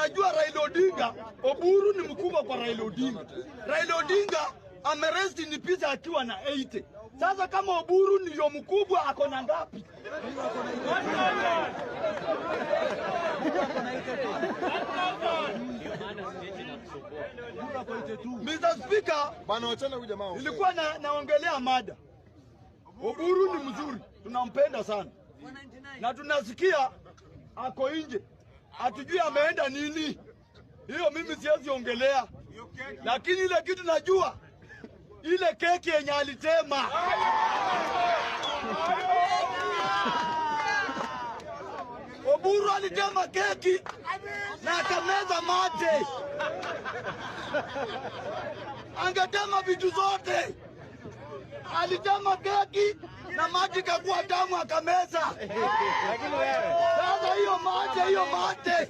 Unajua Raila Odinga, Oburu ni mkubwa kwa Raila Odinga. Raila Odinga amerest in peace akiwa na 80. Sasa kama Oburu ndiyo mkubwa, ako na ngapi? Mr. Speaker, Bana, wachana huyu jamaa. Nilikuwa naongelea mada. Oburu ni mzuri, tunampenda sana na tunasikia ako nje, hatujui ameenda nini. Hiyo mimi siwezi ongelea, lakini ile kitu najua, ile keki yenye alitema Oburu alitema keki na akameza mate, angetema vitu zote. Alitema keki na maji kakuwa tamu akameza. Sasa hiyo mate, hiyo mate.